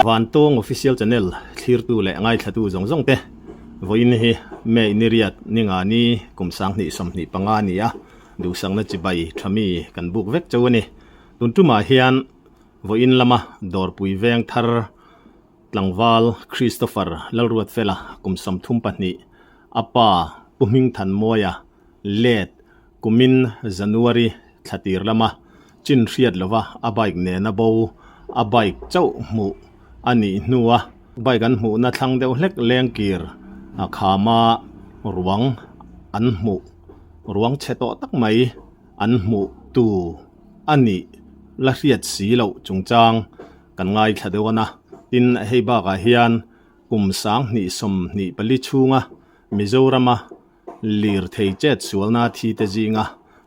Vantawng Official Channel thlirtu leh ngaithlatu zawng zawng te vawiin hi May ni riat ni nga ni kum 2025 a ni a, duhsakna chibai tha mi kan buk vek chauh a ni. Tun tumah hian vawiin lama Dawrpui veng thar tlangval Christopher Lalruatfela kum 32 a pa Pu Hmingthanmawia let Kumin January thla tir lama chin hriat lova a bike nena bo a bike chauh hmuh a nih hnua bike an hmuhna thlang deuh hlek lengkir a khama ruang an hmuh ruang chhe tawh tak mai an hmuh tu a nih la hriat si loh chungchang kan ngaithla deuh a na. Tin, hei bakah hian kum 2024 chhunga Mizorama Lirthei chet sualna thi te zinga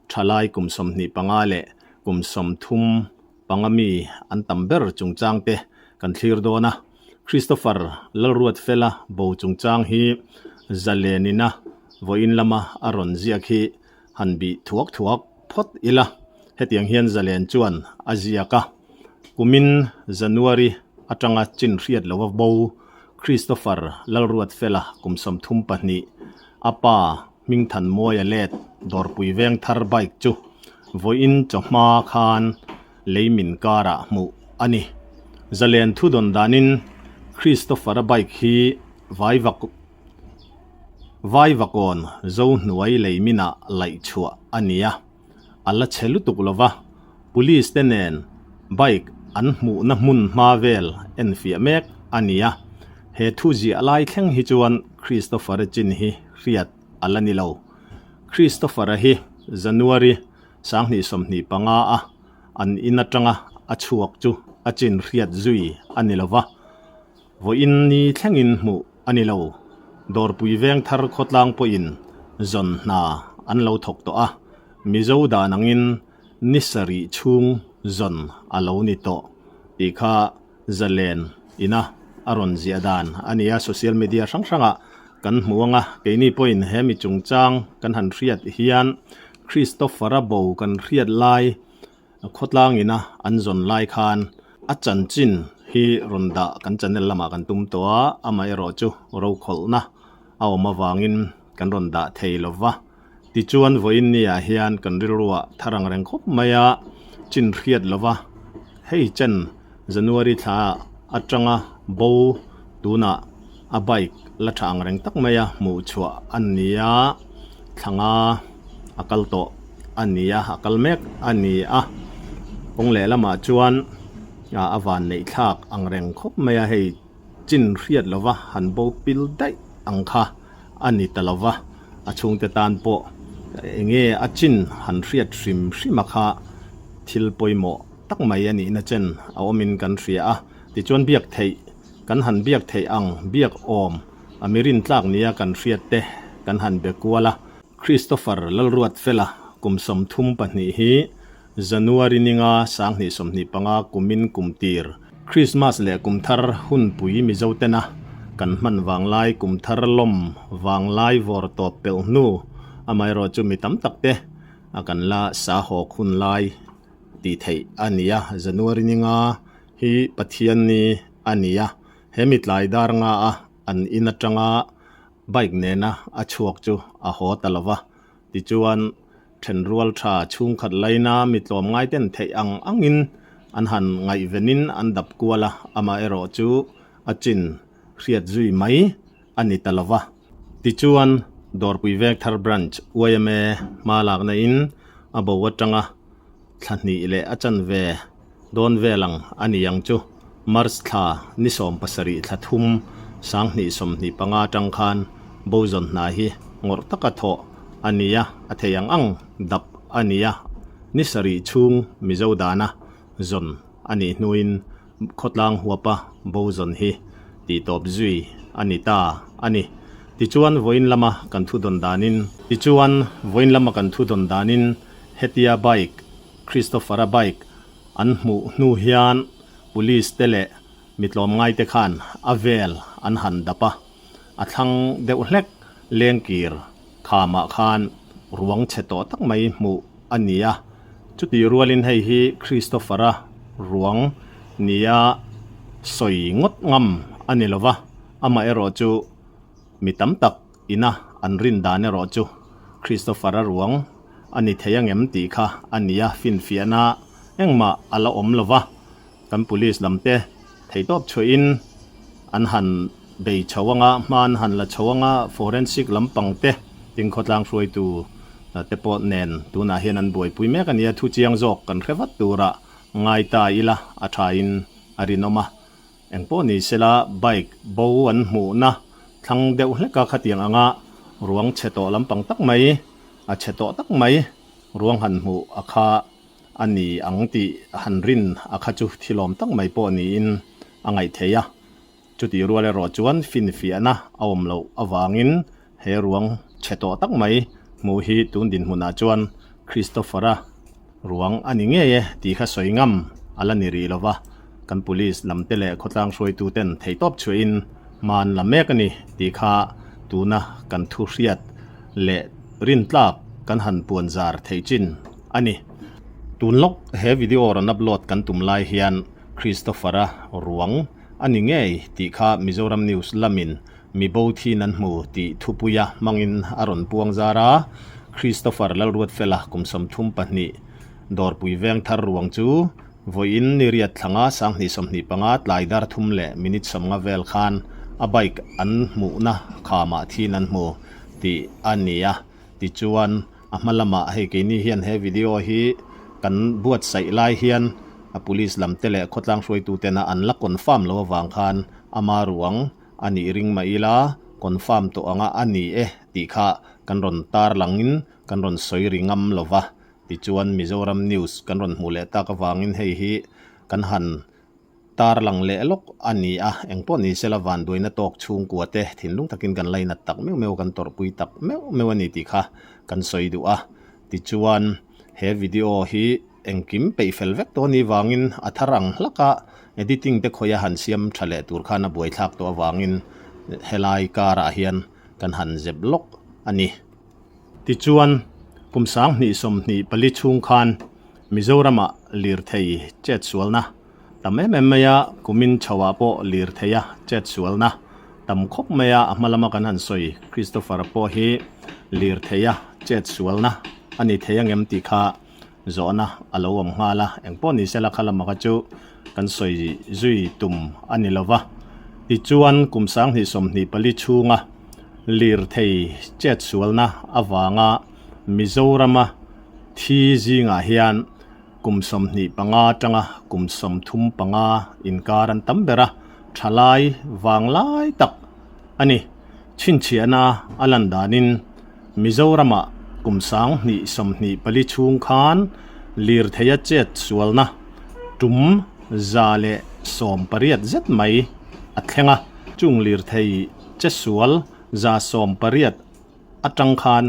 thalai kum 25 leh kum 35 mi an tam ber chungchang te kan thlir dawn a. Christopher Lalruatfela bo chungchang hi Zalenina vawiin lama a rawn ziak hi han bih thuak thuak phawt ila. Hetiang hian Zalen chuan a ziak a, Kumin January atanga chin hriat lova bo Christopher Lalruatfela kum 32, a pa Hmingthanmawia let Dawrpui Vengthar bike chu vawiin chawhma khan leimin karah hmuh a ni. Zalen thu dawn danin Christopher-a bike hi Vaivak Vaivakawn Zohnuai leiminah laih chhuah a ni a. A la chhe lutuk lo va, Police te nen bike an hmuhna hmun hma vel enfiah mek a ni a, he thu ziah lai thleng hi chuan Christopher-a chin hi hriat a la ni lo. Christopher-a hi January 2025 a an in atanga a chhuak chu a chin hriat zui a ni lo va, Vawiin ni thlengin hmuh a ni lo. Dawrpui veng thar khawtlang pawhin zawn hna an lo thawk tawh a, Mizo dan angin ni sarih chhung zawn a lo ni tawh tih kha Zalen ina a rawn ziah dan a ni a, social media hrang hrangah kan hmu ang a, keini pawhin he mi chungchang kan han hriat hian Christopher-a bo kan hriat lai Khawtlang ina an zawn lai khan a chanchin hi rawn dah kan channel lamah kan tum tawh a, amaherawh chu rokhawlhna a awm avangin kan rawn dah thei lo va. Tichuan vawiin niah hian kan rilruah thar ang reng khawp mai a, chin hriat lo va, hei chen January thla atanga bo tunah a bike la tha ang reng tak mai a hmuh chhuah a ni a, thla nga a kal tawh a ni a, a kal mek a ni a, kawng lehlamah chuan a van neih thlak ang reng khawp mai a, hei chin hriat lova han bo pil daih ang kha a ni ta lova, a chhungte tan pawh eng nge a chin han hriat hrim hrim a kha thil pawimawh tak mai a nihna chen a awmin kan hria a, tichuan biak theih kan han biak theih ang biak awm a mirin tlak nia kan hriat te kan han be kual a. Christopher Lalruatfela kum 32 hi January ninga 2025 kumin kum tir Christmas leh kum thar hunpui Mizo tena kan hman vanglai kum thar lawm vanglai vawr tawp pelh hnu amaherawh chu mi tam tak te a kan la sa hawk hun lai tih theih a ni a, January ninga hi Pathian ni a ni a, he mi tlai dar nga a an in atanga bike nena a chhuak chu a haw ta lo va, tichuan thenrual tha chhungkhat laina mi tlawmngai ten theih ang angin an han ngaihvenin an dap kual a, amaherawh chu a chin hriat zui mai a ni ta lo va. Tichuan, Dawrpui Vengthar Branch yma hma lakna in a bo atanga thla hnih leh a chanve dawn vel ang a ni ang chu March thla ni 17 thla thum 2025 atang khan bo zawn hna hi ngawrh taka thawh a ni a, a thei ang ang dap a ni a, ni sarih chhung Mizo dana zawn a nih hnuin Khawtlang huapa bo zawn hi tih tawp zui a ni ta a ni. Tichuan vawiin lama kan thu dawn danin Tichuan vawiin lama kan thu dawn danin hetia bike Christopher-a bike an hmuh hnu hian Police te leh mi tlawmngai te khan a vel an han dap a, a thlang deuh hlek lengkir khamah khan ruang chhe tawh tak mai hmuh a ni a. Chutih rualin hei hi Christopher-a ruang nia sawi ngawt ngam a ni lo va, amaherawh chu mi tam tak ina an rin dan erawh chu Christopher-a ruang a ni thei angem tih kha a nia finfiahna engmah a la awm lo va. Kan police lam te theihtawp chhuahin an han bei chho anga, hma an han la chho anga, forensic lampang te tin khawtlang hruaitu te pawh nen tunah hian an buaipui mek a nia, thu chiang zawk kan hre vat turah ngai ta ila a thain a rinawm a. Engpawh ni sela bike bo an hmuhna thlang deuh hleka khatiang anga ruang chhe tawh lampang tak mai, a chhe tawh tak mai ruang han hmuh a kha a ni ang tih han rin a kha chu thilawm tak mai pawh niin a ngaih theih a. Chutih rual erawh chuan finfiahna a awm loh avangin he ruang chhe tawh tak mai hmuh hi tun dinhmunah chuan Christopher-a ruang a ni ngei e tih kha sawi ngam a la ni rih lo va, kan police lamte leh khawtlang hruaituten theihtawp chhuahin hma an la mek a ni tih kha tuna kan thu hriat leh rintlak kan han puan zar theih chin a ni. Tun lawk he video rawn upload kan tum lai hian Christopher-a ruang a ni ngei tih kha Mizoram News lamin mi bo thin an hmu tih thupuia hmangin a rawn puang zar a, Christopher Lalruatfela kum 32 dawrpui veng thar ruang chu vawiin ni riat thlanga 2025 tlai dar thum leh minute 50 vel khan a bike an hmuhna khamah thin an hmu tih a ni a, tichuan a hma lamah hei keini hian he video hi kan buatsaih lai hian a police lam te leh khawtlang hruaitu tena an la confirm lo avang khan ama ruang a nih ring mah ila confirm tawh anga a ni e tih kha kan rawn tar langin kan rawn sawi ri ngam lo va, tichuan Mizoram news kan rawn hmuh leh tak avangin hei hi kan han Tar lang leh lawk a ni a, engpawh ni sela vanduaina tawk chhungkua te thinlung takin kan lainat tak meuh meuh, kan tawrhpui tak meuh meuh a ni tih kha kan sawi duh a. Tichuan, he video hi engkim peih fel vek tawh a nih vangin a thar ang hlak a, editing te khawih a han siam tha leh tur khan a buaithlak tawh avangin helai karah hian kan han zep lawk a ni. Tichuan, kum 2024 chhung khan Mizoramah lirthei chetsualna tam em em mai a, kumin chhoah pawh lirtheia chetsualna tam khawp mai a, a hma lama kan han sawi Christopher-a pawh hi lirtheia chetsualna a ni thei angem tih kha zawhna a lo awm nghal a, engpawh ni sela kha lama kha chu kan sawi zui tum a ni lo va. Tichuan, kum 2024 chhunga lirthei chetsualna avanga Mizorama thi zingah hian kum 25 atanga kum 35 inkar an tam ber a, thalai vanglai tak a ni. Chhinchhiahna a lan danin Mizoramah kum 2024 chhung khan lirtheia chet sualna tum 118 zet mai a thleng a, chung lirthei che sual 118 atang khan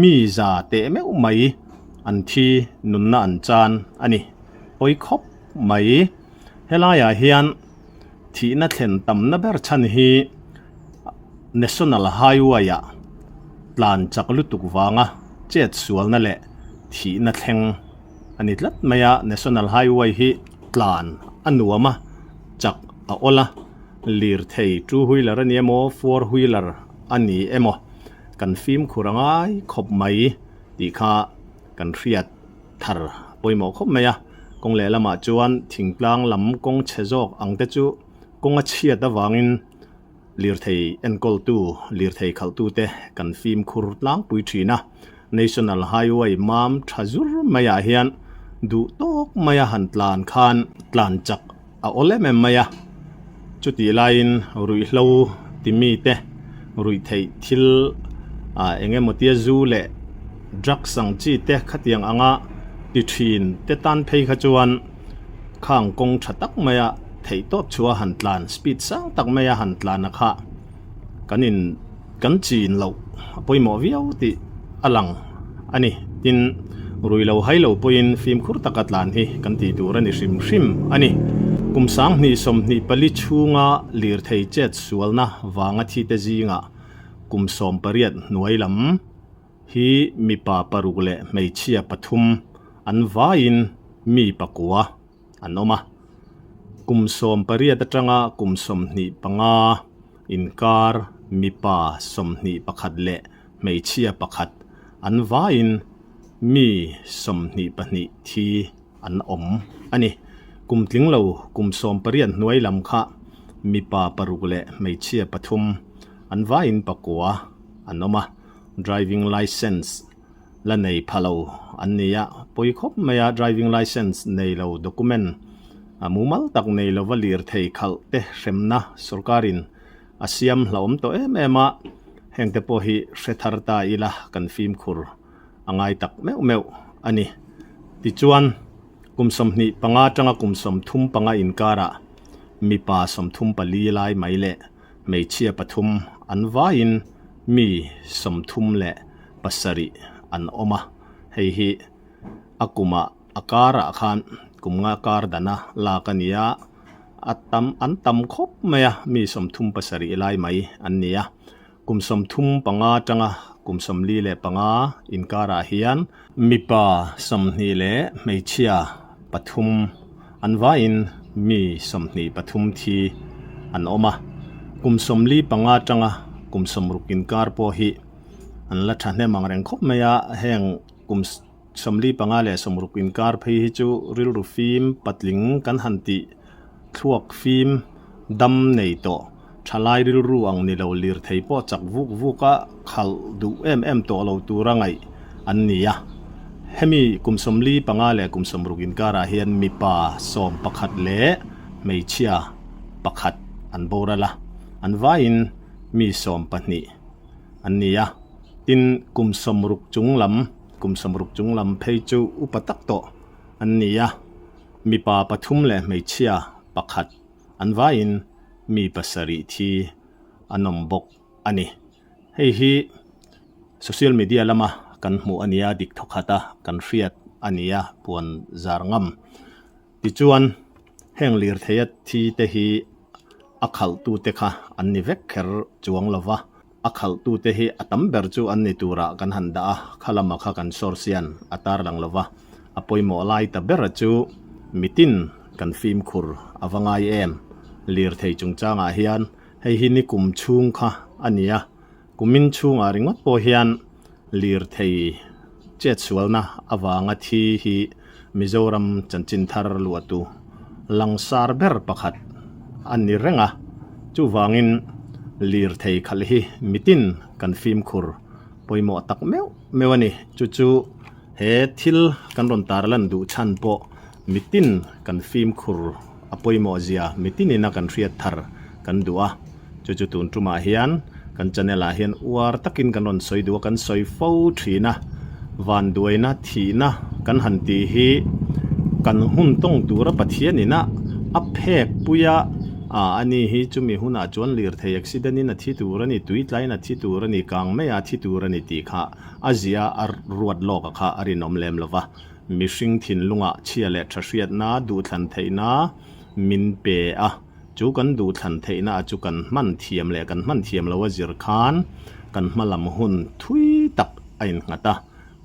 mi za teh meuh mai an thi nunna an chan a ni. Pawi khawp mai. Helaiah hian thihna thlen tamna ber chhan hi National Highway-ah tlan chak lutuk vanga chet sualna leh thihna thleng a ni tlat mai a. National Highway hi tlan a nuam a, chak a awl a, lirthei two wheeler a ni emaw four wheeler a ni emaw kan fimkhur a ngai khawp mai tih kha kan hriat thar pawimawh khawp mai a. Kawng lehlamah chuan thingtlang lam kawng chhe zawk ang te chu kawng a chhiat avangin lirthei enkawltu, lirthei khalhtute kan fimkhur tlangpui thin a. National Highway mam tha zur maiah hian duh tawk maia han tlan khan tlan chak a awl em em mai a, chutih laiin ruihhlo ti mite ruihtheih thil ah eng emaw tia zu leh drugs ang chi te khatiang anga ti thin te tan phei kha chuan khang kawng tha tak maia theih tawp chhuah han tlan speed sang tak maia han tlan a kha kan in kan chin loh a pawimawh viau tih a lang a ni. Tin, rui lo hai lo pawhin fimkhur taka tlan hi kan tih tur a ni hrim hrim a ni. Kum 2024 chhunga lirthei chet sualna vanga thite zingah kum 18 hnuai lam hi mipa paruk leh hmeichhia pathum. An vaiin mi pakua an awm a. Kum 18 atanga kum 25 inkar mipa 21 leh hmeichhia pakhat an vaiin mi 22 thi an awm a ni. Kum tling lo kum 18 hnuai lam kha mipa paruk leh hmeichhia pathum an vaiin pakua an awm a. Driving licence la nei pha lo an ni a, pawi khawp mai a, driving licence nei lo document a mumal tak nei lova lirthei khalh te hremna sorkarin a siam hlauhawm tawh em em a, heng te pawh hi hre thar ta ila kan fimkhur a ngai tak meuh meuh a ni. Tichuan, kum 25 atanga kum 35 inkarah mipa 34 lai mai leh Hmeichhia pathum an vaiin mi 37 an awm a, hei hi a kumah a karah khan kum nga kar dana lak a ni a, a tam an tam khawp mai a, mi 37 lai mai an ni a. Kum 35 atanga kum 45 inkarah hian mipa 20 leh hmeichhia pathum An vaiin mi 23 thi an awm a, kum 45 atanga kum 60 inkar pawh hi an la thahnem ang reng khawp mai a, heng kum 45 leh 60 inkar phei hi chu rilru fim patling kan han tih thluak fim dam nei tawh thalai rilru ang ni lo lirthei pawh chak vuk vuk a khalh duh em em tawh lo tura ngaih an ni a. Hemi kum 45 leh kum 60 inkarah hian mipa 11 leh hmeichhia pakhat an boral a, an vaiin mi 12 an ni a. Tin, kum 60 chung lam, kum 60 chung lam phei chu upa tak tawh an ni a, mipa pathum leh hmeichhia pakhat An vaiin mi pasarih thi an awm bawk a ni. Hei hi social media lama kan hmuh a nia, dik thawkhat a kan hriat a nia puan zar ngam. Tichuan heng lirtheia thi te hi a khalhtute kha an ni vek kher chuang lova, a khalhtute hi a tam ber chu an ni turah kan han dah a, kha lama kha kan source hian a tarlang lo va, a pawimawh lai ta bera chu mitin kan fimkhur a va ngai em? Lirthei chungchangah hian hei hi nikum chhung kha a ni a, kumin chhungah ringawt pawh hian lirthei chetsualna avanga thi hi Mizoram chanchin thar luahtu langsar ber pakhat a ni reng a, chuvangin lirthei khalh hi mitin kan fimkhur pawimawh tak meuh meuh a ni. Chu chu he thil kan rawn tarlan duh chhan pawh mitin kan fimkhur a pawimawh zia mitinin a kan hriat thar kan duh a, chu chu tun tumah hian kan channel ah hian uar takin kan rawn sawi duh a, kan sawi fo thin a, vanduaina thihna kan han tih hi kan hun tawng tura Pathian ina a phek pui a, ah ani hi chumi hunah chuan lirthei accident in a thi tur a ni, tui tlaiin a thi tur a ni, kang maiah a thi tur a ni tih kha a zia a ruat lawk a kha a rinawm lem lo va. Mihring thinlungah chhia leh tha hriatna duhthlan theihna min pe a, chu kan duhthlan theihna a chu kan hman thiam leh kan hman thiam lo a zir khan kan hma lam hun thui tak a innghat a,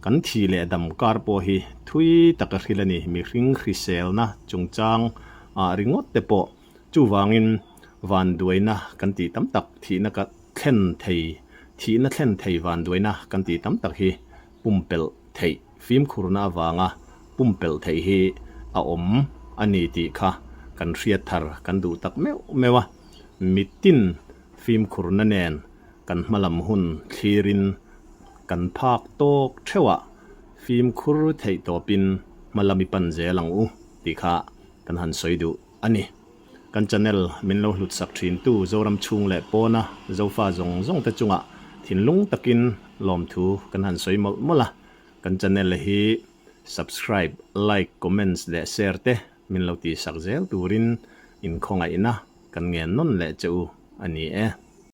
kan thi leh dam kar pawh hi thui tak a hril a ni. Mihring hriselna chungchang ah ringawt te pawh Chuvangin vanduaina kan tih tam tak thihna ka thlen thei, thihna thlen thei vanduaina kan tih tam tak hi pumpelh theih, fimkhurna avanga pumpelh theih hi a awm a ni tih kha kan hriat thar kan duh tak meuh meuh a. Mitin fimkhurna nen kan hmalam hun thlirin kan phak tawk theuhah fimkhur theih tawpin hmalam i pan zel ang u tih kha kan han sawi duh. a ni. Kan channel min lo hlut sak thin tu Zoram chhung leh pawna Zofa zawng zawng te chungah thinlung takin lawmthu kan han sawi mawlh mawlh a. Kan channel hi subscribe, like, comments leh share te min lo tihsak zel turin inkhawngaihna kan ngen nawn leh che u a ni e.